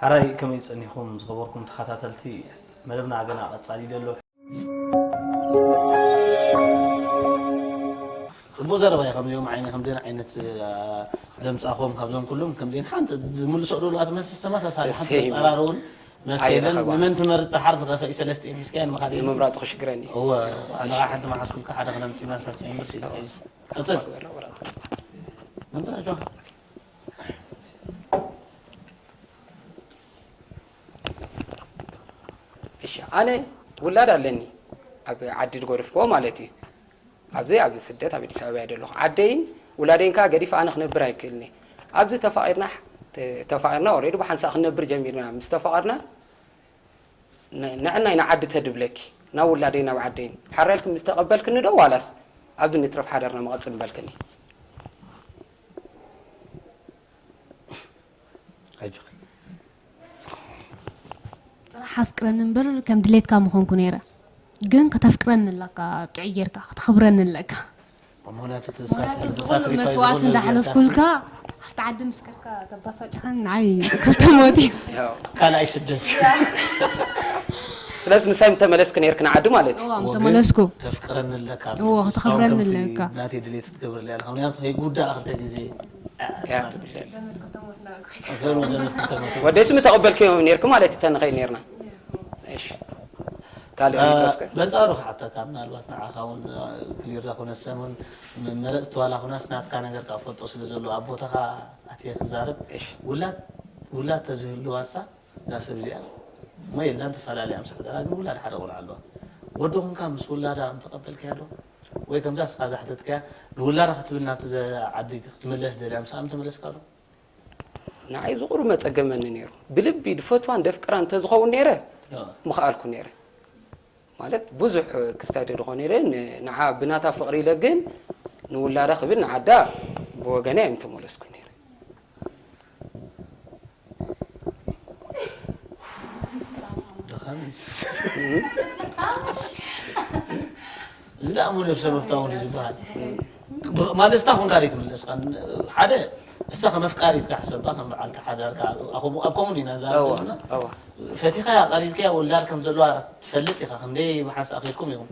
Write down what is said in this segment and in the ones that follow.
ሕራይ ከመይ ጸኒኹም ዝኸበርኩም ተኸታተልቲ መደብና ገና ቀጻሊ ደሎ። ጽቡቕ ዘረባ እዩ። ከምዚኦም ዓይነ- ከምዚን ዓይነት ዘምጻኹም ካብዞም ኩሉም ከምዚን ሓንቲ ዝምልሶ ደሎ ኣቲ መልሲ ተመሳሳሊ ሓንቲ ጸራርውን መልሲ የለን። ንመን ትመርጽ ደሓር ዝኸፈ እዩ ሰለስቲን ሒዝካዮ ንምኻድ እዩ። ንምምራጽ ክሽግረኒ። እወ፣ ኣለኻ ሓንቲ መሓስኩልካ ሓደ ክነምጽና ሳልሳይ መልሲ እዩ። ቀጽል። መምጽና ጆ። እሺ ኣነ ውላድ ኣለኒ ኣብ ዓዲ ዝጎደፍክዎ ማለት እዩ። ኣብዚ ኣብ ስደት ኣብ ኣዲስ ኣበባ እየ ዘለኹ። ዓደይን ውላደይን ከኣ ገዲፈ ኣነ ክነብር ኣይክእልን እየ። ኣብዚ ተፋቒርና ተፋቒርና ኦሬዲ ብሓንሳእ ክንነብር ጀሚርና። ምስ ተፋቐርና ንዕናይ ንዓዲ ተድብለኪ ናብ ውላደይ ናብ ዓደይን ሓራልኪ ምስ ተቐበልክኒ ዶ ዋላስ ኣብዚ ንትረፍ ሓዳርና መቐጽል ምበልክኒ? ኣጆኺ። ጥራሕ ኣፍቅረኒ እምበር ከም ድሌትካ ምኾንኩ ነይረ። ግን ከተፍቅረኒ ኣለካ ጥዑይ ጌርካ፣ ከተኽብረኒ ኣለካ። ምኽንያቱ እቲ ምኽንያቱ ሳክሪ- እዚ ኩሉ ሳክሪፋይስ መስዋእቲ ዝኾነ እንዳሕለፍኩልካ ኣብቲ ዓዲ ምስ ከድካ ተባሳጭኻን ንዓይ ክልተ ሞት እዩ። ያው ካልኣይ ስደት ስለዚ ምሳይ ምተመለስክ ነርክ ንዓዲ ማለት እዩ። እዋ ምተመለስኩ ተፍቅረኒ ኣለካ እዎ፣ ከተኽብረኒ ከምቲ ኣለካ። ናተይ ድሌት ክትገብረለይ ኣለካ ምክንያቱ ከይጉዳእ ክልተ ግዜ ያ ትብል ገሩ ገነት ከተመቱ ወደስ ምተቐበልክዮ ነርክ ማለት እዩ ተንኸይ ነርና። እሺ ካልእ ሪቶስከ በንጻሩ ክሓተካ ምናልባት ንዓኻ እውን ክሊር ዳኹነሰን እውን መረፅቲ ዋላ ኩናስ ናትካ ነገር ካብ ፈልጦ ስለ ዘሎ ኣብ ቦታኻ ኣትየ ክዛረብ እሺ ውላድ ውላድ ተዝህልዋሳ እዛ ሰብ እዚኣ እሞ የላን ተፈላለያ ምስ ሕደራ ግን ውላድ ሓደ ቆልዓ ኣለዋ ወዲ ኹንካ ምስ ውላዳ ምተቐበልካያ ዶ ወይ ከምዛ ስኻ ዛሕተትካያ ንውላዳ ክትብል ናብቲ ዘ- ዓዲ ክትምለስ ደልያ ምስኣ ምተመለስካ ዶ ንዓይ ዝቑሩ መጸገመኒ ነይሩ። ብልቢ ድፈትዋ እንደፍቅራ እንተዝኸውን ነይረ ምኽኣልኩ ነይረ። ማለት ብዙሕ ክስታይ ተድኾነ ኢለ ንዓ ብናታ ፍቕሪ ኢለ ግን ንውላዳ ክብል ንዓዳ ብወገነይ ኣይምተመለስኩ ነይረ። እዚ ደኣ እሞ ነብሰ መፍታውን እዩ ዝበሃል ማለት እታ ኮንካ ደይ ትምለስ ሓደ እሳ ከም ኣፍቃሪት ካሕሰባ ከም በዓልቲ ሓዳርካ ኣብ ኮሙን ኢና ንዛረብ ዘለና ፈቲኻ ቀሪብካያ ውላድ ከም ዘለዋ ትፈልጥ ኢኻ ክንደይ ብሓንሳእ ከይድኩም ኢኹም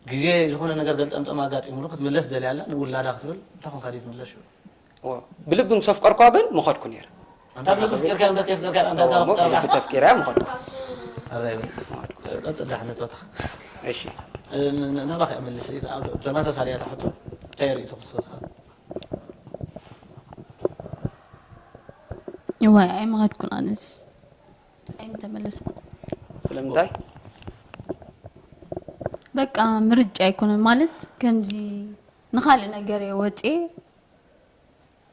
ግዜ ዝኾነ ነገር ገልጠምጠም ኣጋጢሙሉ ክትምለስ ደልያ ኣላ ንውላዳ ክትብል እንታይ ኮንካ ደይ ትምለስ ሽዑ ብልቢ ምስ ኣፍቀርኳ ግን ምኸድኩ ነይረ። ኣንታ ብልቢ ፍቅርካ እምበር ከይፍቅርካ ኣንታ እሞ ብልቢ ተፍቂረ እያ ምኸድኩ። ቀጽል ዳሕነቶታ እሺ ናባኻ እያ መልስ ተመሳሳሊ እያ ሕቶ እንታይ ርእቶ ክስኻ እዋይ ኣይምኸድኩን ኣነስ ኣይምተመለስኩን። ስለምንታይ? በቃ ምርጫ ኣይኮነን ማለት ከምዚ ንኻልእ ነገር እየ ወፅየ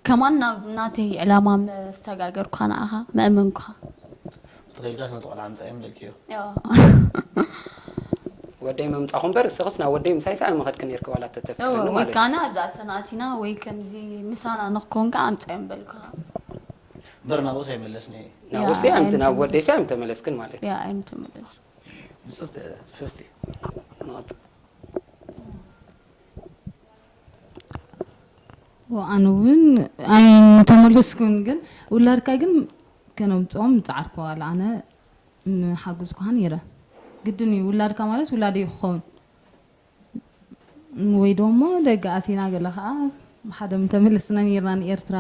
ከማን ናብ ናተይ ዕላማ መስተጋገርኳ ንዓኻ መእመንኩኻ። ተኸይልካስ ነቲ ቆልዓ ምጻእ እዮም በልክዮ ያው ወደይ መምጻኹ እምበር እስኽስ ናብ ወደይ ምሳይ ሰኣይ ምኸድክ ነርክ ዋላ ተተፍቅረኒ ወይ ማለት ካና ኣብዛ ተናቲና ወይ ከምዚ ምሳና ንክኮንካ ኣምጻዮም በልኩኻ። እምበር ናብኡስ ኣይመለስኒ ናብ ውስቲ ኣንቲ ናብ ወደይ ሳይ ምተመለስክን ማለት እዩ። ያ ኣይምተመለሱ። ንሶስ ፍፍቲ ንቐጽል። ኣነ እውን ኣይምተመለስኩን፣ ግን ውላድካ ግን ከነምፅኦም ምፃዓርኩ። ዋላ ኣነ ምሓግዝኩኻ ነይረ። ግድን እዩ ውላድካ ማለት ውላደይ ክኸውን ወይ ደሞ ደቂ ኣሲና ገለ ከዓ ብሓደ ምተመለስና ነይርና ንኤርትራ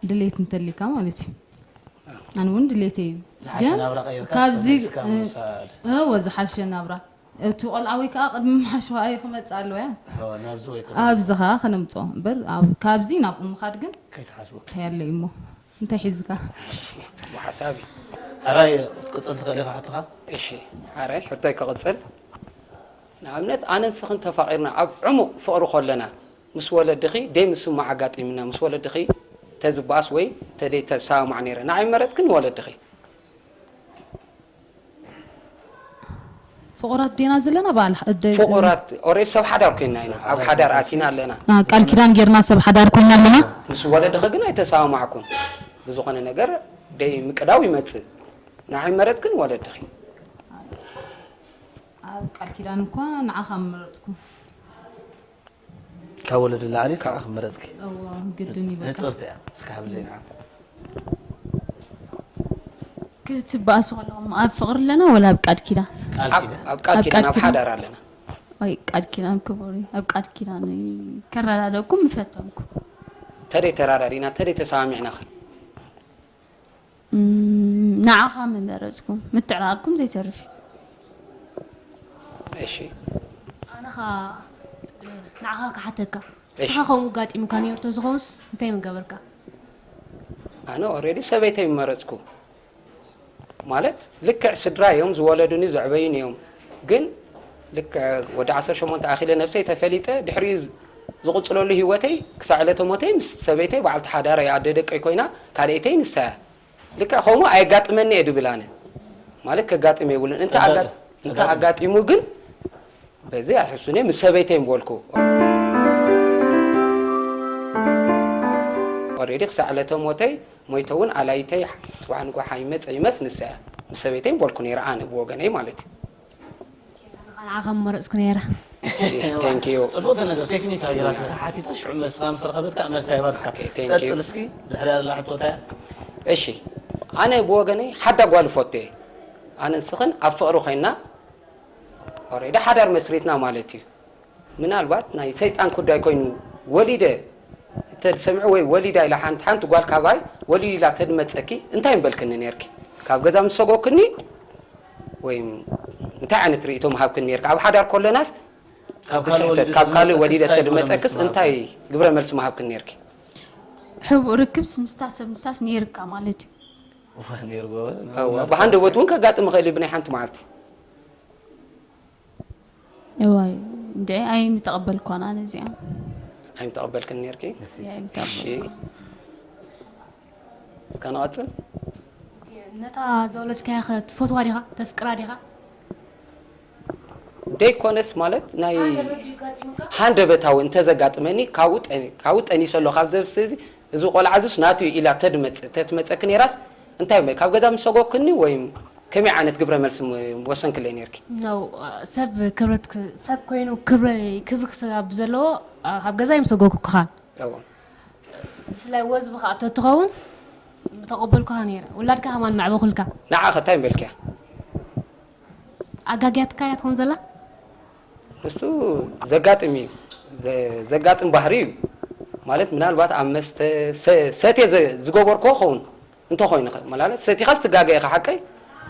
ድሌት እንተሊካ ማለት እዩ። ኣነ እውን ድሌተይ እዩ። ግን ዝሓሸ ናብራ ቀይርካ ካብዚ ተመሊስካ ምውሳድ እወ ዝሓሸ ናብራ እቲ ቆልዓ ወይ ከዓ ቅድሚ ምሓሹ ከዓ እዩ ክመፅእ ኣለዎ ያ እወ፣ ናብዚ ወይ ከ ኣብዚ ከዓ ከነምፅኦ እምበር ኣብ- ካብዚ ናብኡ ምኻድ ግን ከይትሓስቡ እንታይ ኣሎ እሞ እንታይ ሒዝካ? ብሓሳብ እዩ። ሕራይ ክትቅፅል ትኽእል ኢኻ ሕቶኻ። እሺ፣ ሓራይ ሕቶይ ክቕፅል። ንኣብነት ኣነ ንስኽን ተፋቒርና ኣብ ዕሙቕ ፍቕሪ ከለና ምስ ወለድኺ ደይ ምስማዕ ኣጋጢምና ምስ ወለድኺ ተዝበኣስ ወይ ተደይ ተሰማማዕ ነይረ ንዓይ መረፅኪ ንወለድኺ? ፍቑራት ዲና ዘለና በዓል እደ- ፍቑራት ኦሬድ ሰብ ሓዳር ኮይና ኢና ኣብ ሓዳር ኣቲና ኣለና። አ፣ ቃል ኪዳን ጌርና ሰብ ሓዳር ኮይና ኣለና። ምስ ወለድኺ ግን ኣይተሰማማዕኩን። ብዝኾነ ነገር ደይ ምቅዳው ይመፅእ። ንዓይ መረፅክን ወለድኺ? ኣብ ቃል ኪዳን እኳ ንዓኻ መረፅኩ። ካብ ወለዲ ላዕሊ ስራሕ ክመረፅኪ እዎ ግድን ይበልካ። ንፅርቲ እያ። እስኪ ሃብለይ ንዓ ክትበኣሱ ከለኹም ኣብ ፍቕሪ ኣለና ወላ ኣብ ቃድ ኪዳን? ቃል ኣብ ኪዳን ኣብ ቃል ኪዳን ኣብ ኪዳን። ሓዳር ኣለና። ወይ ቃድ ኪዳን ክቡር እዩ። ኣብ ቃድ ኪዳን ከረዳደኩም ምፈተምኩ። ተደይ ተራዳዲና ተደይ ተሰማሚዕና ኸ? እም፣ ንዓኻ ምመረፅኩም ምትዕራቕኩም ዘይተርፍ እዩ። እሺ ኣነኻ ንዓኻ ክሓተካ እስኻ ከምኡ ጋጢምካ ነይሩ ተዝኸውንስ እንታይ ምገበርካ? ኣነ ኦሬዲ ሰበይተይ ምመረፅኩ። ማለት ልክዕ ስድራ እዮም ዝወለዱኒ ዘዕበዩን እዮም። ግን ልክዕ ወዲ ዓሰርተ ሸሞንተ ኣኺለ ነብሰይ ተፈሊጠ ድሕሪኡ ዝቕፅለሉ ህይወተይ ክሳዕ ዕለተ ሞተይ ምስ ሰበይተይ በዓልቲ ሓዳረይ ኣደ ደቀይ ኮይና ካልኣይተይ ንሳ እያ። ልክዕ ከምኡ ኣየጋጥመኒ እየ ድብል ኣነ ማለት ከጋጥም የብሉን እንተ ኣጋ- እንተ ኣጋጢሙ ግን በዚ ኣይሕሱን እየ ምስ ሰበይተይ ምበልኩ። ኦሬዲ ክሳዕ ዕለተ ሞተይ ሞይተ እውን ኣላይተይ ዋሕንጓ ሓይመፀ ይመስ ንሳ እያ ምስ ሰበይተይ ምበልኩ ነይረ ኣነ ብወገነይ ማለት እዩ። ንዓኻ ምመረፅኩ ነይረ። Thank you። ፅቡቅ ነገር ቴክኒክ ኣገራት ሓቲታ ሽዑ መስኻ ምስ ረኸበት ከዓ መልሳ ይባትካ Okay, thank you። ቀፅል እስኪ ድሕሪ ያላ ሕቶታ እሺ ኣነ ብወገነይ ሓዳ ጓል እፈቱ እየ። ኣነ ንስኽን ኣብ ፍቕሪ ኮይና ኦሬዲ ሓዳር መስሪትና ማለት እዩ። ምናልባት ናይ ሰይጣን ኩዳይ ኮይኑ ወሊደ ተድሰምዒ ወይ ወሊዳ ኢላ ሓንቲ ሓንቲ ጓል ካባይ ወሊድ ኢላ ተድመፀኪ እንታይ ምበልክኒ ነርኪ? ካብ ገዛ ምስ ሰጎክኒ ወይ እንታይ ዓይነት ርእቶ ምሃብክኒ ነርኪ? ኣብ ሓዳር ከለናስ ካብ ካልእ ብስሕተት ወሊዱ ካብ ካልእ ዝመፀ ወሊደ ክስታይ ተድመፀክስ ዝመልስ እንታይ ግብረ መልሲ ምሃብክኒ ነርኪ? ሕቡእ ርክብስ ምስታ ሰብ ንሳስ ነይርካ ማለት እዩ። እዋ ነይሩ ጎበዝ እዋ ብሃንደበት እውን ከጋጥም ይኽእል እዩ ብናይ ሓንቲ መዓልቲ። እዋይ እንድዒ ኣይምተቐበልኳን ኣነ እዚኣ ኣይምተቐበልክን ነርኪ? እያ ኣይምተቐበል እሺ እስከ ንቐፅል። ነታ ዘውለድካያ ኸ ትፈትዋ ዲኻ? ተፍቅራ ዲኻ? ደይኮነስ ማለት ናይ ሃንደበታዊ እንተዘጋጥመኒ ካብኡ ጠኒ- ካብኡ ጠኒሰ ኣሎ ካብ ዘብስ እዚ እዚ ቆልዓ እዚስ ናቱ እዩ ኢላ ተድመፅ ተትመፀኪ ነይራስ እንታይ እሞ ካብ ገዛ ምስ ሰጎክኒ ወይ ከመይ ዓይነት ግብረ መልሲ ም- ወሰንክለይ ነርኪ? ነው ሰብ ክብረት ክ- ሰብ ኮይኑ ክብረ ክብሪ ክሰብ ዘለዎ ኣብ ገዛ ይምሰጎኩ ክኻን እዎ። ብፍላይ ወዝቢ ከዓ ተትኸውን ምተቐበልኩኻ ነይረ ውላድካ ከማን መዕበኹልካ ንዓ ኸ እንታይ ምበልክያ? ኣጋግያትካ እያ ትኸውን ዘላ እሱ ዘጋጥም እዩ ዘ- ዘጋጥም ባህሪ እዩ ማለት ምናልባት ኣብ መስተ ሰ- ሰትየ ዘ- ዝገበርክዎ ኸውን እንተኾይኑ ኸ መላለት ሰቲኻስ ትጋገ ኢኻ ሓቀይ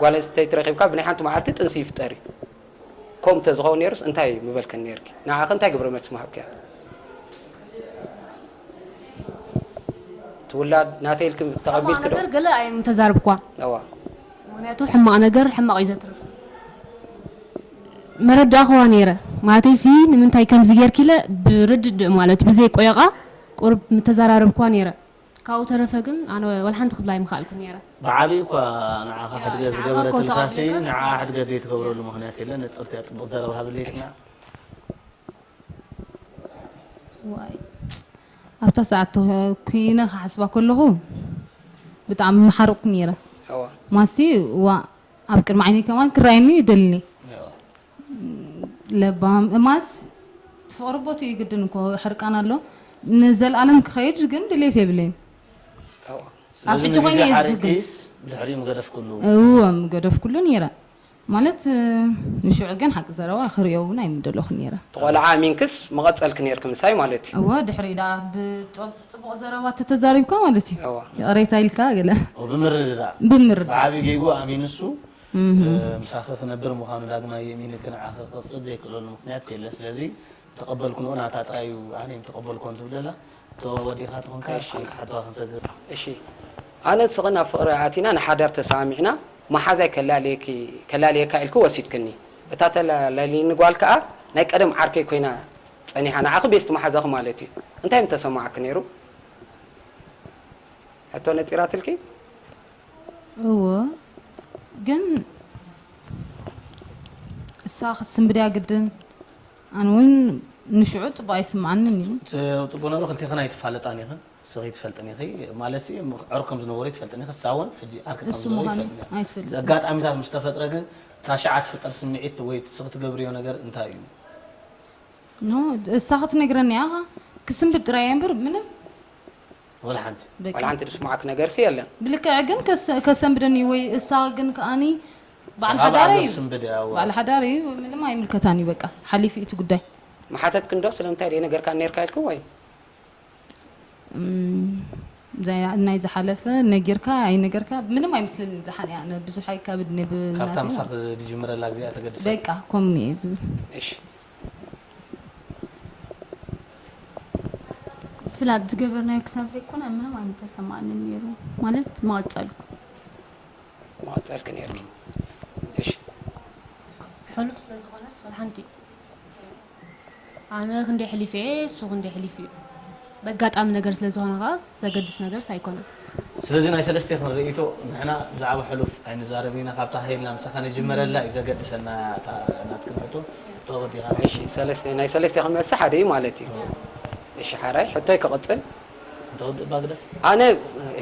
ጓል ኣንስተይቲ ረኺብካ ብናይ ሓንቲ መዓልቲ ጥንሲ ይፍጠር እዩ ከምኡ ተዝኸውን ነይሩስ እንታይ ምበልክን ነርኪ ንዓኸ እንታይ ግብረ መልሲ ምሃብክያ ትውላድ ናተይ ኢልክ ተቐቢልክ ዶ ነገር ገለ ኣዮም ተዛርብኳ እዋ ምክንያቱ ሕማቕ ነገር ሕማቕ እዩ ዘትርፍ መረዳእኽዋ ነይረ ማለተይ ሲ ንምንታይ ከምዚ ጌርኪ ኢለ ብርድድእ ማለት ብዘይ ቆየቓ ቁርብ ምተዘራረብኳ ነይረ ካብኡ ተረፈ ግን ኣነ ወላ ሓንቲ ክብላ ኣይምኽኣልኩ ነይረ ብዓብዪ እኳ ንዓኻ ሕድገት ንዓኻ እኮ ዝገበረትልካሲ ተቐቢልካስ- ንዓ ሕድገት ዘይትገብረሉ ምኽንያት የለን ንፅርቲ እያ ፅቡቅ ዘረባ ሃብለይ ስምዓ ዋይ ኣብታ ሰዓት ኩነ ክሓስባ ከለኹ ብጣዕሚ ምሓርቕኩ ነይረ እዋ ማስቲ ዋ ኣብ ቅድሚ ዓይነይ ከማን ክረኣየኒ ይደሊ ለባም እማስ ትፍቕሪ ቦቱ እዩ ግድን እኮ ሕርቃን ኣሎ ንዘለኣለም ክኸይድ ግን ድሌት የብለይን እዋ ኣብ ሕጂ ኮይነ እየ ዝዝግን ድሕሪኡ ምገደፍኩሉ እወ ምገደፍኩሉ ነይረ ማለት ንሽዑ ግን ሓቂ ዘረባ ክርእዮ እውን ኣይምደለኹ ነይረ ተቆልዓ ኣሚንክስ መቐፀልክ ነርክ ምሳይ ማለት እዩ እወ ድሕሪ ዳ ብፅቡቕ ዘረባ ተተዛሪብካ ማለት እዩ እዋ ይቕሬታ ኢልካ ገለ ብምርድዳእ ብምርዳእ ብዓብዪ ጌጉ ኣሚንሱ እህ። ምሳኺ ክነብር ምዃኑ ዳግማይ የሚንክ ንዓኺ ክቕፅል ዘይክእለሉ ምኽንያት የለ ስለዚ ተቐበልኩ ንኡ ናታ ጥራይ እዩ ኣነ እዮም ተቐበልኮ እንትብል ዘላ ተወዲኻ ትኾንካ እሺ። ሓንካ ሓተዋ ክንሰግር እሺ ኣነ ንስኺ ናብ ፍቕሪ ኣቲና ንሓዳር ተሰማሚዕና፣ መሓዛይ ከላልየኪ፣ ከላልየካ ኢልኪ ወሲድክኒ። እታ ተላልይኒ ጓል ከኣ ናይ ቀደም ዓርከይ ኮይና ጸኒሓ። ንዓኺ ቤስት መሓዛኺ ማለት እዩ። እንታይ ምተሰማዓኪ ነይሩ? ሕቶ ነጺራትልኪ? እዎ፣ ግን እሳ ክትስንብድ እያ ግድን። ኣነ እውን ንሽዑ ጽቡቕ ኣይስምዓንን እዩ። ጽቡቕ ነብሪ ክልቴኽን ኣይትፋለጣን ኢኽን። ንስኺ ትፈልጥን ኢኺ። ማለትሲ ዕሩኽ ከም ዝነበሩ ትፈልጥን ኢኺ። እሳ እውን ሕጂ ዓርኪ ከም እሱ ዝነበሩ ምዃኑ ትፈልጥን ኢኺ። ኣይትፈልጥን። ኣጋጣሚታት ምስ ተፈጥረ ግን እታ ሽዓ ትፍጠር ስምዒት ወይ ንስኺ ትገብርዮ ነገር እንታይ እዩ? ኖ፣ እሳ ክትነግረኒ እያ። ክስንብድ ጥራይ እየ እምበር ምንም ወላ ሓንቲ። በቃ። ዋላ ሓንቲ ዝስማዓክ ነገርሲ የለን። ብልክዕ ግን ከሰ- ከሰንብደኒ ወይ እሳ ግን ከኣኒ በዓል ሰላም ሓዳረይ ዓለም እዩ። ስንብድ እያ፣ እዋ። በዓል ሓዳረይ እዩ፣ ምንም ኣይምልከታን እዩ። በቃ ሓሊፉ እዩ እቲ ጉዳይ። መሓተትኪ እንዶ ስለምንታይ ደይ ነገርካ ነርካ ኢልኪ ወይ? እም፣ ዘይ- ናይ ዝሓለፈ ነጊርካ ኣይነገርካ ምንም ኣይመስለኒ። ደሓን እያ፣ ኣነ ብዙሕ ኣይካብድኒ ካብታ ብናተይ ምሳኺ ማለት እዩ። ዝጅምረላ ግዜ ተገድሰ። በቃ ከምኡ እየ ዝብል። እሺ። ፍላጥ ዝገበርናዮ ክሳብ ዘይኮነ ምንም ኣይምተሰማዕንን ነይሩ ማለት መቐጸልኩ። መቐጸልኪ ነርኪ። እሺ። ሕሉፍ ስለ ዝኾነስ ወላ ሓንቲ ኣነ ክንደይ ሕሊፈ እየ፣ እሱ ክንደይ ሕሊፉ እዩ። በጋጣሚ ነገር ስለ ዝኾነ ከዓ ዘገድስ ነገርስ ኣይኮነን። ስለዚ ናይ ሰለስቴኽን ርእይቶ ንሕና ብዛዕባ ሕሉፍ ኣይንዛረብ ኢና። ካብታ ሃይልና ምሳኻ ንጅመረላ እዩ ዘገድሰና። እታ ናትክን ሕቶ ተወዲኻ። እሺ፣ ሰለስተ ናይ ሰለስቴኽን መልሲ ሓደ እዩ ማለት እዩ። እሺ ሓራይ ሕቶይ ክቕጽል። እንተወድእ እባ ግደፍ። ኣነ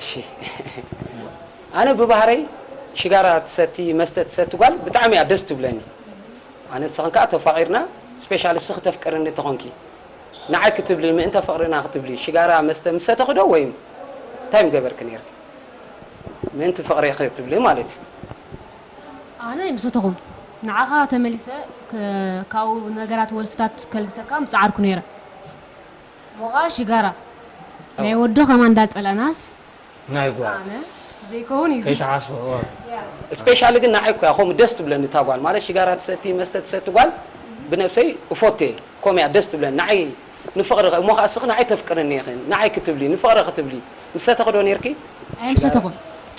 እሺ ኣነ ብባህረይ ሽጋራ ትሰቲ መስተ ትሰቲ ጓል ብጣዕሚ እያ ደስ ትብለኒ። ኣነ ንስኽን ከዓ ተፋቒርና ስፔሻል እስኺ ተፍቅርኒ እንተኾንኪ ንዓይ ክትብሊ ምእንተ ፍቕርና ክትብሊ ሽጋራ መስተ ምሰተኺ ዶ ወይም እንታይ ምገበርኪ ነርኪ? ምእንቲ ፍቕሪ ክትብሊ ማለት እዩ። ኣነ ኣይምሰተኹን። ንዓኻ ተመሊሰ ክ- ካብኡ ነገራት ወልፍታት ከልግሰካ ምጽዓርኩ ነይረ። ሞኻ ሽጋራ ናይ ወዶ ከማን እንዳጸለናስ ናይ ጓል ኣነ ዘይከውን እዩ። ከይተሓስቦ። ስፔሻሊ ግን ንዓይ እኮ እያ ከምኡ ደስ ትብለኒ እታ ጓል ማለት ሽጋራ ትሰቲ መስተ ትሰቲ ጓል ብነብሰይ እፎቴ ኮም እያ ደስ ትብለኒ ንዓይ ንፍቕሪ እሞ ከዓ እስኺ ንዓይ ተፍቅርኒ ኢኺ ንዓይ ክትብሊ ንፍቕሪ ክትብሊ ምሰተኺ ዶ ነርኪ? ኣይምሰተኹን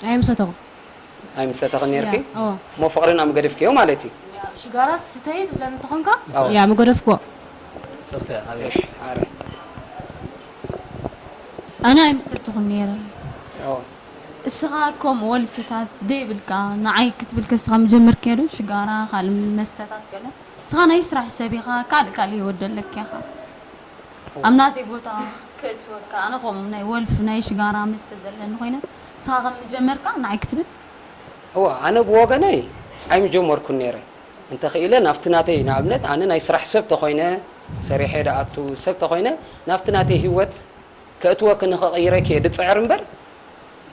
ኣይምሰተኹን። ኣይምሰተኽን ነርኪ? ያ፣ እዎ። እሞ ፍቕርና ምገደፍክዮ ማለት እዩ። ሽጋራ ስተይ ትብለኒ እንተኾንካ ኣዎ። ያ ምገደፍክዎ። ሰርተ ኣበይ? እሺ ኣረ ኣነ ኣይምሰተኹን ነይረ። ኣዎ። እስኻ ከምኡ ወልፍታት ደይብልካ ንዓይ ክትብል ከስኻ ምጀመርክዮ ዶ ሽጋራ ካልእ መስተታት ገለ እስኻ ናይ ስራሕ ሰብ ኢኻ ካልእ ካልእ ህይወት ደለካ ኢኻ ኣብ ናተይ ቦታ ክእትወካ ኣነ ከምኡ ናይ ወልፊ ናይ ሽጋራ መስተ ዘለኒ ኮይነስ እስኻ ከም ምጀመርካ ንዓይ ክትብል እዋ ኣነ ብወገነይ ኣይምጀመርኩን ነይረ እንተኽኢለ ናብቲ ናተይ ንኣብነት ኣነ ናይ ስራሕ ሰብ ተኾይነ ሰሪሐ ደኣቱ ሰብ ተኾይነ ናብቲ ናተይ ህይወት ከእትወኪ ንኽቕይረኪ እየ ድፅዕር እምበር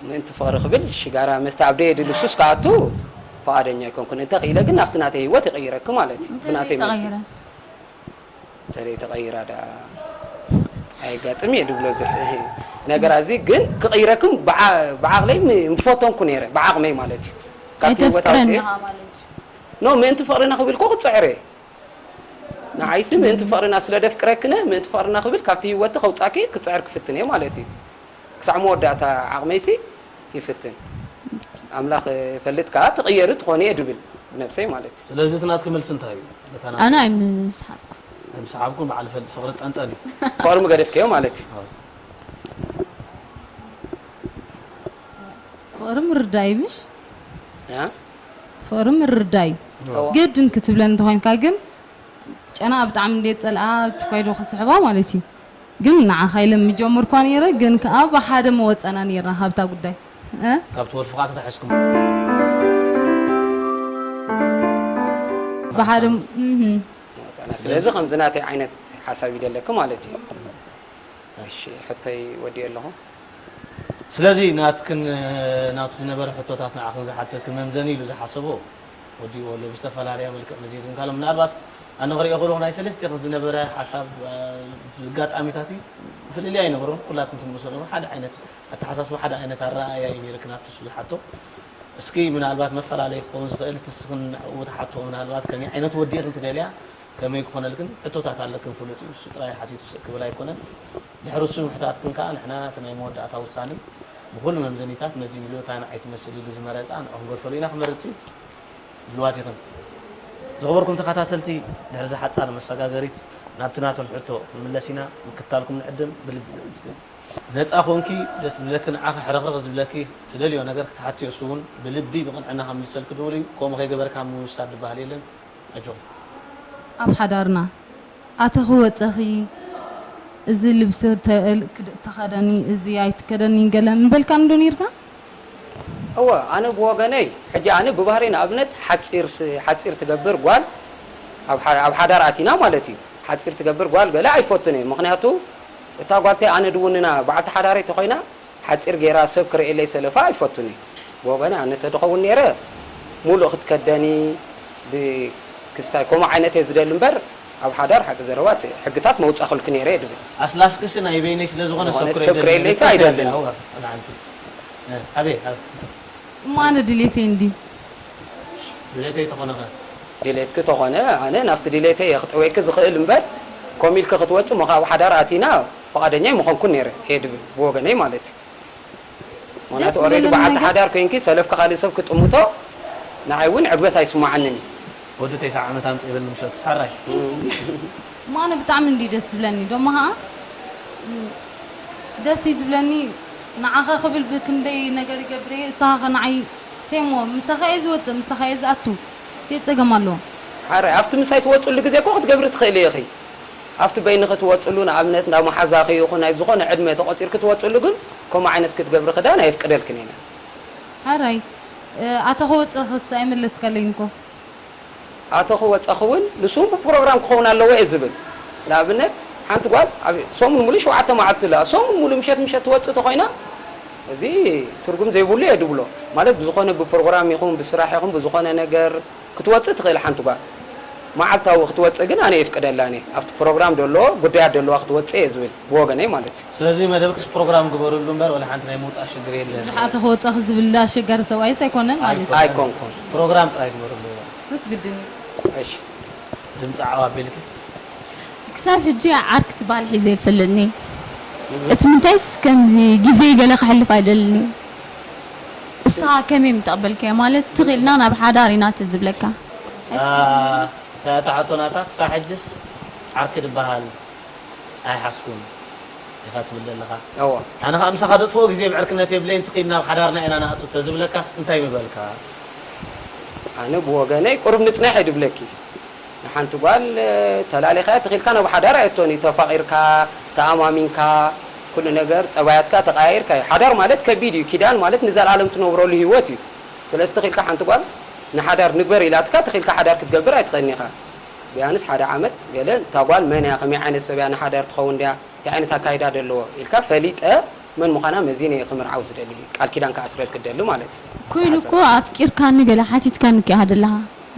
ምእንቲ ፍቕሪ ክብል ሽጋራ መስተ ኣብ ደየድሊ ሱስ ክኣቱ ፍቓደኛ ኣይኮንኩን እንተኽኢለ ግን ናብቲ ናተይ ህይወት ይቕይረኪ ማለት እዩ ብናተይ መልሲ ተቐይረስ ተለይ ተቐይራ ዳ ኣይጋጥም እየ ድብሎ እዚ ነገር እዚ ግን ክቕይረክም ብዓቕለይ ምፈተንኩ ነይረ ብዓቕመይ ማለት እዩ ካብቲ ህይወት ኣይተፍቅረኒ ኣውፅኤስ ኢኻ ማለት እዩ ኖ ምእንቲ ፍቕርና ክብል ኮ ክፅዕር እየ ንዓይሲ ምእንቲ ፍቕርና ስለ ደፍቅረክነ ምእንቲ ፍቕርና ክብል ካብቲ ህይወት ከውፃኪ ክፅዕር ክፍትን እየ ማለት እዩ ክሳዕ መወዳእታ ዓቕመይሲ ይፍትን ኣምላኽ ፈልጥ ከዓ ትቕየሪ ትኾኒ እየ ድብል ብነብሰይ ማለት እዩ ስለዚ እቲ ናትኪ መልሲ እንታይ እዩ? በታ ናት- ኣነ ኣይምስሓብኩ ኣይምስሓብኩን በዓል ፈልጥ ፍቕሪ ጠንጠን እዩ። ፍቕሪ ምገደፍከዮ ማለት እዩ ፍቕሪ ምርዳይ ምሽ ያ? ፍቕሪ ምርዳይ እዎ። ግድን ክትብለን እንተኮይንካ ግን ጨና ብጣዕሚ እንደ ፀልኣ ችኳይዶ ክስሕባ ማለት እዩ ግን ንዓኻ ኢለ ምጀመርኳ ነይረ ግን ከዓ ብሓደ መወፀና ነይርና ካብታ ጉዳይ እ? ካብቲ ወልፍኻ ተታሒዝኩም ብሓደ እህ። መወፀና ስለዚ ከምዚ ናተይ ዓይነት ሓሳብ ይደለኪ ማለት እዩ እሺ ሕቶይ ወዲኦ ኣለኹ ስለዚ ናትክን ናቱ ዝነበረ ሕቶታት ንዓኽን ዝሓተክን መምዘኒ ኢሉ ዝሓሰቦ ወዲእዎ ኣሎ ብዝተፈላለየ መልክዕ መዚድክን ካሎ ምናልባት ኣነ ክሪኦ ከለኹ ናይ ሰለስቲኽን ዝነበረ ሓሳብ ኣጋጣሚታት እዩ ፍልልይ ኣይነበሮን ኩላትኩም ትምልሶ ኣለኹ ሓደ ዓይነት ኣተሓሳስባ ሓደ ዓይነት ኣረኣእያ እዩ ነይርክን ኣብቲ እሱ ዝሓቶ እስኪ ምናልባት መፈላለይ ክኸውን ዝኽእል እቲ እስኽን ንዕኡ ትሓቶ ምናልባት ከመይ ዓይነት ወዲእኽን ትደልያ ከመይ ክኾነልክን ሕቶታት ኣለክን ፍሉጥ እዩ እሱ ጥራይ ሓቲቱ ስቕ ክብል ኣይኮነን ድሕሪ እሱ ምሕታትክን ከዓ ንሕና እቲ ናይ መወዳእታ ውሳኔ ብኹሉ መምዘኒታት መዚንሉ፣ እታ ንዓይ ትመስል ኢሉ ዝመረጻ ንዑ ክንገድፈሉ ኢና። ክመርጽ እዩ። ድልዋት ኢኽን። ዝኸበርኩም ተኸታተልቲ፣ ድሕሪ እዛ ሓጻር መሰጋገሪት ናብቲ ናቶም ሕቶ ክንምለስ ኢና። ምክትታልኩም ንዕድም። ብልቢ ኢና ነመስግን። ነጻ ኮንኪ ደስ ዝብለኪ፣ ንዓኺ ሕርኽርኽ ዝብለኪ ትደልዮ ነገር ክትሓትዮ፣ እሱ እውን ብልቢ ብቕንዕና ከምልሰልኪ ድውል እዩ። ከምኡ ከይገበርካ ምውሳድ ዝበሃል የለን። ኣጆኺ። ኣብ ሓዳርና ኣተኺ ወጸኺ፣ እዚ ልብሲ ተ-፣ ክድ-፣ ተኸደኒ፣ እዚ ኣይትከደኒ ገለ ምበልካኒ ዶ ነይርካ? እወ፣ ኣነ ብወገነይ፣ ሕጂ ኣነ ብባህሪ ንኣብነት ሓጺር ስ-፣ ሓጺር ትገብር ጓል ኣብ ሓ-፣ ኣብ ሓዳር ኣቲና ማለት እዩ። ሓጺር ትገብር ጓል ገለ ኣይፈቱን እየ። ምኽንያቱ እታ ጓልተይ ኣነ ድውንና በዓልቲ ሓዳረይ ተኾይና ሓጺር ገይራ ሰብ ክርእየለይ ሰለፋ ኣይፈቱን እየ። ብወገነይ ኣነ ተድኸውን ነይረ ሙሉእ ክትከደኒ ብክስታይ ከምኡ ዓይነት እየ ዝደሊ እምበር ኣብ ሓዳር ሓቂ ዘረባ እቲ ሕግታት መውጻእክልኪ ነይረ እየ ድብል። ኣስላፍክሲ ናይ በይነይ ስለ ዝኾነ ዝኾነ ሰብ ሰብ ክርእየለይ ክርእየለይ ሰብ ኣይደልን። ኣይደልን። ኣዋ፣ ወላ ሓንቲ። እ፣ ኣበይ፣ ኣበይ? እሞ ኣነ ድሌተይ እንድዩ። ድሌተይ ተኾነ ኸ? ድሌትኪ ተኾነ፣ ኣነ ናብቲ ድሌተይ እየ ክጥወይኪ ዝኽእል እምበር፣ ኮም ኢልኪ ክትወጺ እሞ ካብ ሓዳር ኣቲና ፍቓደኛ ኣይምኾንኩን ነይረ፣ እየ ድብል፣ ብወገነይ ማለት እዩ። ምኽንያቱ ደስ ኦሬዲ ዝብለኒ በዓልቲ ነገር ሓዳር ኮይንኪ፣ ሰለፍኪ ካልእ ሰብ ክጥምቶ፣ ንዓይ እውን ዕግበት ኣይስማዓንን እዩ። ወዲ ተስዓ ዓመት ኣምጽእ ይብል ንምሸቱ፣ ሳራይ። እም። እሞ ኣነ ብጣዕሚ እንድዩ ደስ ዝብለኒ። ደሞ ኸዓ፣ እም፣ ደስ እዩ ዝብለኒ። ንዓኻ ክብል ብክንደይ ነገር ይገብር እየ፣ ንስኻ ኸ ንዓይ ቴሞ፣ ምሳኻ እየ ዝወጽእ፣ ምሳኻ እየ ዝኣቱ። እንታይ ጸገም ኣለዎ? ሓራይ፣ ኣብቲ ምሳይ ትወጽሉ ግዜ እኮ ክትገብሪ ትኽእሊ ኢኺ። ኣብቲ በይንኺ ትወጽሉ፣ ንኣብነት፣ እንዳ መሓዛኺ ይኹን፣ ናይ ዝኾነ ዕድመ ተቖጺርኪ ትወጽሉ ግን፣ ከምኡ ዓይነት ክትገብሪ ክዳን ኣየፍቅደልክን ኢና። ሓራይ፣ እ፣ ኣተኺ ወጸኽስ ኣይመለስካለይን እኮ። ኣተኺ ወጸኺ እውን ንሱ እውን ብፕሮግራም ክኸውን ኣለዎ እየ ዝብል። ንኣብነት፣ ሓንቲ ጓል ኣብ ሰሙን ሙሉእ ሸውዓተ መዓልቲ ኣለዋ። ሰሙን ሙሉእ ምሸት ምሸት ትወጽእ ተኾይና፣ እዚ ትርጉም ዘይብሉ እየ ድብሎ። ማለት፣ ብዝኾነ ብፕሮግራም ይኹን፣ ብስራሕ ይኹን፣ ብዝኾነ ነገር ክትወጽእ ትኽእል ሓንቲ ጓል። መዓልታዊ ክትወጽእ ግን ኣነ የፍቅደላን እየ። ኣብቲ ፕሮግራም ደሎ፣ ጉዳያት ደለዋ ክትወጽእ እየ ዝብል፣ ብወገነይ ማለት እዩ። ስለዚ መደብክስ ፕሮግራም ግበርሉ እምበር፣ ወላ ሓንቲ ናይ ምውጻእ ሽግር የለን። ብዙሕ ኣተኺ ወጸኺ ዝብል ኣሸጋሪ ሰብኣይስ ኣይኮነን ማለት እዩ። ኣይኮንኩን። ፕሮግራም ጥራይ ግበርሉ። እሱስ ግድን እዩ። እሺ። ድምጺ ዓው ኣቢልኪ። ክሳብ ሕጂ ዓርኪ ትበሃል ሒዘ ኣይፈልጥን እየ። እህ። እቲ ምንታይስ ከምዚ ግዜ ገለ ከሕልፍ ኣይደልን እየ። እስኻ ከመይ ምተቐበልካዮ? ማለት ትኽእልና ናብ ሓዳር ኢና ተዝብለካ። ኣ፣ እታ፣ እታ ሕቶ ናታ ክሳብ ሕጅስ ዓርኪ ድበሃል ኣይሓስኩን ኢኻ ትብል ዘለኻ። እወ። ኣነ ኸኣ ምሳኻ ደጥፍኦ ግዜ ብዕርክነት የብለይን፣ ትኺድ ናብ ሓዳርና ኢና ንኣቱ ተዝብለካስ እንታይ ምበልካ? ኣነ ብወገነይ ቁሩብ ንጽናሕ እየ ድብለኪ። ንሓንቲ ጓል፣ እ፣ ተላሊኻያ ትኺልካ ናብ ሓዳር ኣየቶን እዩ። ተፋቒርካ፣ ተኣማሚንካ፣ ኩሉ ነገር ጠባያትካ ተቐያይርካ እዩ። ሓዳር ማለት ከቢድ እዩ። ኪዳን ማለት ንዘለኣለም ትነብረሉ ህይወት እዩ። ስለዚ ትኺልካ ሓንቲ ጓል ንሓዳር ንግበር ኢላትካ ትኺልካ ሓዳር ክትገብር ኣይትኽእልን ኢኻ። ቢያንስ ሓደ ዓመት ገለ እታ ጓል መን እያ፣ ከመይ ዓይነት ሰብ እያ፣ ንሓዳር ትኸውን ድያ፣ እንታይ ዓይነት ኣካይዳ ደለዎ ኢልካ ፈሊጠ መን ምዃና መዚነ እየ ክምርዓው ዝደሊ፣ ቃል ኪዳን ክኣስረልኪ እደሊ ማለት እዩ። ኮይኑ እኮ ኣፍቂርካኒ ገለ ሓቲትካኒ እኮ ኢኻ ደለኻ።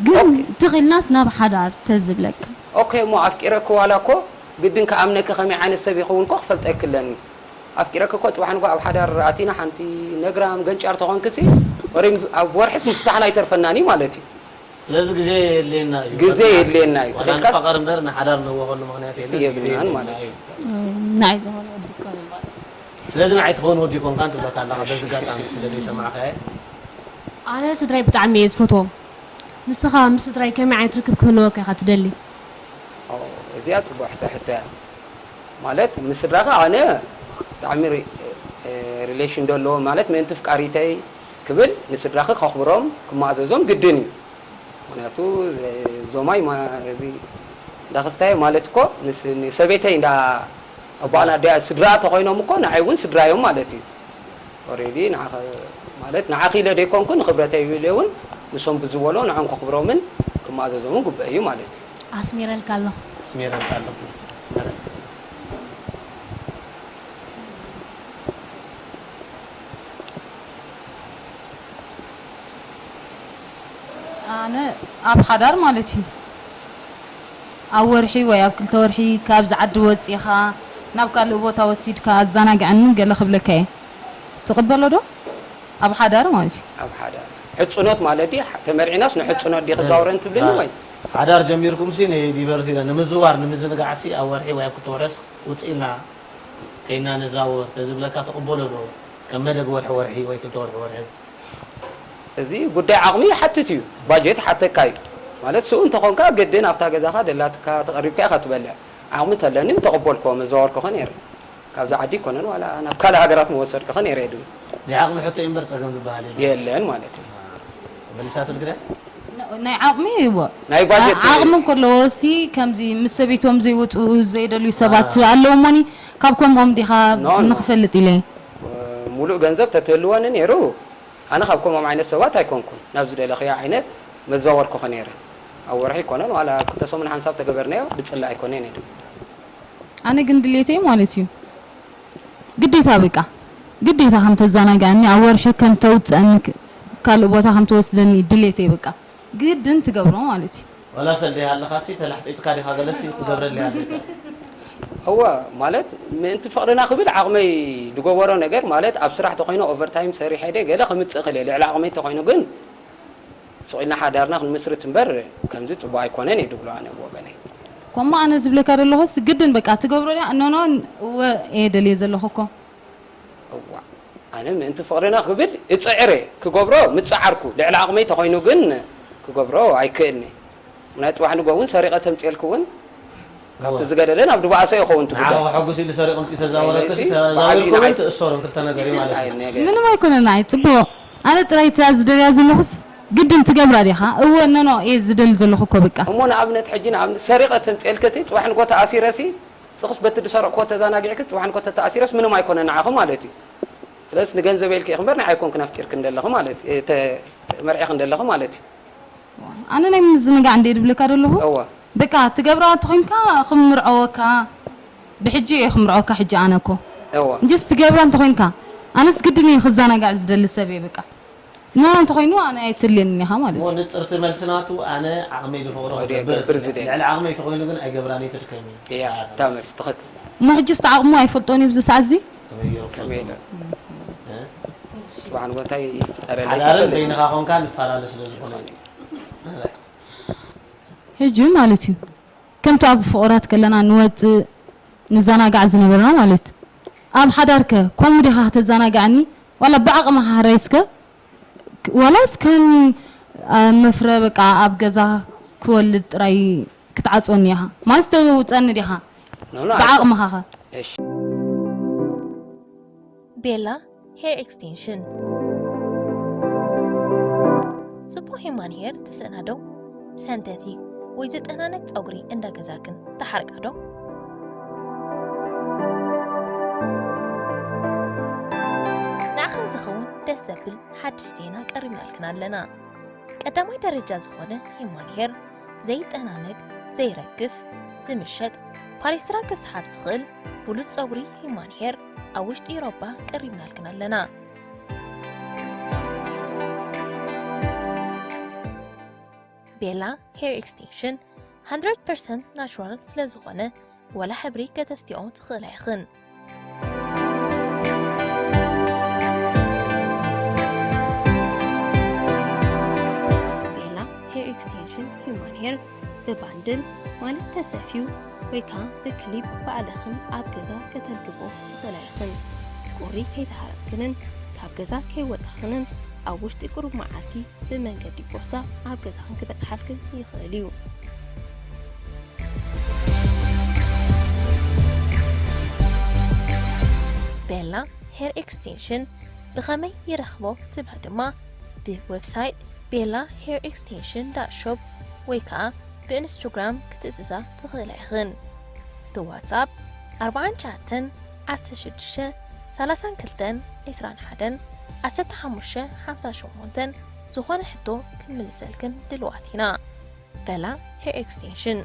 ግን ኦኬ። ትኽእልናስ ናብ ሓዳር ተዝብለካ። ኦኬ፣ እሞ ኣፍቂረኪ ዋላ እኮ ግድን ክኣምነኪ ከመይ ዓይነት ሰብ ይኸውን እኮ ክፈልጠኪ ኣለኒ። ኣፍቂረኪ እኮ ጽባሕ ንግሆ ኣብ ሓዳር ኣቲና ሓንቲ ነግራም ገንጫር ተኾንክሲ ወረ ኣብ ወርሒስ ምፍታሕና ኣይተርፈናን እዩ ማለት እዩ። ስለዚ ግዜ የድልየና እዩ። ግዜ የድልየና እዩ። ዋላ ትኽእልካስ ንፋቐር እምበር ንሓዳር ንህወኸሉ ምኽንያት የለን። ግዜ የብልናን ማለት እዩ። እዩ። እም፣ ንዓይ ዝኾነ ወዲ ይኮነን ማለት እዩ። ስለዚ ንዓይ ትኸውን ወዲ ይኮንካን ትብለካ ኣለኻ። በዚ ኣጋጣሚ ስለ ዘይሰማዕካየ። ኣነ ስድራይ ብጣዕሚ እየ ዝፈትዎም። ንስኻ ምስ ስድራይ ከመይ ዓይነት ርክብ ክህልወካ ኢኻ ትደሊ? ኦ፣ እዚኣ ጽቡቕ ሕቶ፣ ሕቶ እያ። ማለት ምስ ስድራኻ ኣነ ብጣዕሚ ሪ-፣ እ፣ ሪሌሽን ደለዎ፣ ማለት ምእንቲ ፍቃሪተይ ክብል ንስድራኺ ከኽብሮም ክመኣዘዞም ግድን እዩ። ምኽንያቱ፣ እ፣ ዞማይ ማ-፣ እዚ እንዳኽስታይ ማለት እኮ ንስ-፣ ንሰበይተይ እንዳ ኣቦኣን ኣዲኣ ስድራ ተኾይኖም እኮ ንዓይ እውን ስድራ እዮም ማለት እዩ። ኦሬዲ ንዓኸ-፣ ማለት ንዓኺ ኢለ ደይኮንኩ ንኽብረተይ ኢለ እውን ንሶም ብዝበሎ ንዖም ከኽብሮምን ክመኣዘዞምን ግቡእ እዩ ማለት እዩ። ኣስሚረልካ ኣለኹ። ኣስሚረልካ ኣለኹ። ኣስመራ። ኣነ ኣብ ሓዳር ማለት እዩ። ኣብ ወርሒ ወይ ኣብ ክልተ ወርሒ ካብዚ ዓዲ ወጺኻ ናብ ካልእ ቦታ ወሲድካ ኣዘናግዐኒ ገለ ክብለካ እየ። ትቕበሎ ዶ? ኣብ ሓዳር ማለት እዩ። ኣብ ሓዳር። ሕጽኖት ማለት ድዩ? ተመርዒናስ ንሕጽኖት ድዩ ክዛወረን ትብልኒ እ፣ ወይ? ሓዳር ጀሚርኩምሲ ንዲቨርስ ኢለ ንምዝዋር፣ ንምዝንጋዕሲ ኣብ ወርሒ ወይ ኣብ ክልተ ወርሕስ ውጽእ ኢልና ከይና ንዛወር ተዝብለካ ትቕበሎ ዶ? ከም መደብ ወርሒ ወርሒ ወይ ክልተ ወርሒ ወርሒ? እዚ ጉዳይ ዓቕሚ ይሓትት እዩ። ባጀት ሓተካ እዩ ማለት ስኡ እንተኾንካ ግድን ኣብታ ገዛኻ ደላትካ ተቐሪብካ ኢኻ ትበልዕ። ዓቕሚ ተለኒ ምተቐበልክዎ መዘዋወርኩኸ ነይረ። ካብዚ ዓዲ ይኮነን ዋላ ናብ ካልእ ሃገራት መወሰድክኸ ነይረ ድብል። ናይ ዓቕሚ ሕቶ እዩ እምበር ጸገም ዝበሃል የለን። የለን ማለት እዩ። መሊሳትል ግዳ? ናይ ዓቕሚ ይዎ ናይ ባጀት ዓቕሚ እንከለዎ እስቲ ከምዚ ምስ ሰበይቶም ዘይወፁ ዘይደልዩ ሰባት ኣለዉ እሞኒ ካብ ከምኦም ዲኻ No, no. ንኽፈልጥ ኢለ ሙሉእ ገንዘብ ተትህልወኒ ነይሩ ኣነ ካብ ከምኦም ዓይነት ሰባት ኣይኮንኩን ናብ ዝደለኽዮ ዓይነት መዛወርኩኸ ነይረ ኣብ ወርሒ ይኮነን ዋላ ክልተ ሰሙን ሓንሳብ ተገበርናዮ ብፅላ ኣይኮነን ነይሩ ኣነ ግን ድሌተይ ማለት እዩ ግዴታ በቃ ግዴታ ከም ተዘናግዐኒ ኣብ ወርሒ ከም ተውፅአኒ ካልእ ቦታ ከም ትወስደኒ ድሌተይ በቃ ግድን ትገብሮ ማለት እዩ። ዋላ ሰልደይ ኣለኻ ሲ ተላሕጢጥካ ዲኻ ገለሲ ክትገብረለይ ኣለካ። እወ ማለት ምእንቲ ፍቕርና ክብል ዓቕመይ ድገበሮ ነገር ማለት ኣብ ስራሕ ተኾይነ ኦቨርታይም ሰሪሐ ድየ ገለ ክምፅእ እኽእል እየ ልዕሊ ዓቕመይ ተኾይኑ ግን ሱቕ ኢልና ሓዳርና ክንምስርት እምበር ከምዚ ፅቡቕ ኣይኮነን እየ ድብሎ ኣነ ብወገነይ። ከምኡ ኣነ ዝብለካ ዘለኹስ ግድን በቃ ትገብሮ ድያ እኖኖ እወ እየ ደልየ ዘለኹ እኮ። እዋእ ኣነ ምእንቲ ፍቕርና ክብል እጽዕር እየ ክገብሮ ምጸዓርኩ ልዕሊ ዓቕመይ ተኾይኑ ግን ክገብሮ ኣይክእልን እየ ምክንያቱ ጽባሕ ንግሆ እውን ሰሪቐ ተምጽኤልኪ እውን ካብቲ ዝገደደ ናብ ድባእሰ ይኸውን እቲ ጉዳይ ንዓኻ ከሐጉስ ኢሉ ሰሪቑ ኣምጺኡ ተዛወረክሲ ተዛዊርኩ እውን ትእሰሩን ክልተ ነገር እዩ ማለት እዩ ምንም ኣይኮነን ንዓይ ጽቡቕ ኣነ ጥራይ እታ ዝደልያ ዘለኹስ ግድን ትገብራ ዲኻ እወ ኖኖ እየ ዝደሊ ዘለኹ እኮ በቃ እሞ ንኣብነት ሕጂ ንኣብነት ሰሪቐ ተምጽኤልክሲ ጽባሕ ንግሆ ተኣሲረሲ ስኽስ በቲ ዝሰረቕክዎ ተዛናጊዕክስ ጽባሕ ንኮ ተተኣሲረስ ምንም ኣይኮነን ንዓኺ ማለት እዩ። ስለስ ንገንዘበይ ኢልኪ ኢኺ እምበር ንዓይ ኣይኮንክን ኣፍቂርክን ዘለኺ ማለት እዩ። ተ- መርዒኽን ዘለኺ ማለት እዩ። ኣነ ናይ ምዝንጋዕ እንደ ድብለካ ደለኹ እወ በቃ ትገብራ እንተኾይንካ ክምርዐወካ ብሕጂ እየ ክምርዐወካ ሕጂ ኣነ እኮ እወ እንጂስ ትገብራ እንተኾይንካ ኣነስ ግድን እየ ክዘናጋዕ ዝደሊ ሰብ እየ በቃ ኖ እንተኾይኑ ኣነ ኣይትልየንን ኢኻ ማለት እሞ እዩ። ንጽርቲ መልሲ ናቱ ኣነ ዓቕመይ ዝፈቕዶ ወዲ ክገብር ክገብር እኽእል እየ። ዝደሊ። ልዕሊ ዓቕመይ ተኾይኑ ግን ኣይገብራን እየ ትድከሚ። እያ እታ መልሲ ትኽክል። እሞ ሕጂ እስቲ ዓቕሙ ኣይፈልጦን እዩ ኣብዚ ሰዓት እዚ። ከመይ ገይሩ ከመይ ክፈልጦ? ኢለ? እ? ጽባሕ ንጎታይ ይፍጠረለይ ሓዳርን ይፈልጥ። በይንኻ ኮንካ ንፈላለ ስለ ዝኾነ እዩ። ሕጂ ማለት እዩ ከምቲ ኣብ ፍቑራት ከለና ንወጽእ ንዘናጋዕ ዝነበርና ማለት ኣብ ሓዳር ከ ከምኡ ዲኻ ከተዘናግዓኒ ዋላ ብዓቕምኻ ሕራይ እስከ ዋላስ ከም መፍረ በቃ ኣብ ገዛ ክወልድ ጥራይ ክትዓጽወኒ ኢኻ ማለት ተውጸኒ ዲኻ ብዓቕምኻ ከ እሺ ቤላ ሄር ኤክስቴንሽን ጽቡቕ ሂማን ሄር ትስእና ዶ? ሰንተቲክ ወይ ዝጠናነቅ ጸጉሪ እንዳ ገዛክን ትሓርቃ ዶ? ንዓኽን ዝኸውን ደስ ዘብል ሓድሽ ዜና ቀሪብናልክን ኣለና። ቀዳማይ ደረጃ ዝኾነ ሂማን ሄር ዘይጠናነግ፣ ዘይረግፍ፣ ዝምሸጥ፣ ፓሌስትራ ክስሓብ ዝኽእል ብሉጽ ጸጉሪ ሂማን ሄር ኣብ ውሽጢ ኢሮጳ ቀሪብናልክን ኣለና። ቤላ ሄር ኤክስቴንሽን hundred percent ናቹራል ስለ ዝኾነ ዋላ ሕብሪ ከተስትይኦ ትኽእላ ኢኽን። ቤላ ሄር ኤክስቴንሽን ሂውማን ሄር ብባንድል ማለት ተሰፍዩ ወይ ከኣ ብክሊፕ ባዕልኽን ኣብ ገዛ ከተልግብኦ ትኽእላ ኢኽን። ቁሪ ከይተሃረምክንን ካብ ገዛ ከይወጻኽንን ኣብ ውሽጢ ቁሩብ መዓልቲ ብመንገዲ ፖስታ ኣብ ገዛኽን ክበጽሓልክን ይኽእል እዩ። ቤላ ሄር ኤክስቴንሽን ብኸመይ ይረኽቦ ትብላ ድማ ብዌብሳይት ቤላ ሄር ኤክስቴንሽን ዳት ሾፕ ወይ ከኣ ብኢንስቶግራም ክትእዝዛ ትኽእላ ኢኽን። ብዋትስኣፕ ኣርብዓን ትሽዓተን ዓሰርተ ሽዱሽተ ሰላሳን ክልተን ዒስራን ሓደን ዓሰርተ ሓሙሽተ ሓምሳ ሸሞንተን ዝኾነ ሕቶ ክንምልሰልክን ድልዋት ኢና። በላ ሄር ኤክስቴንሽን።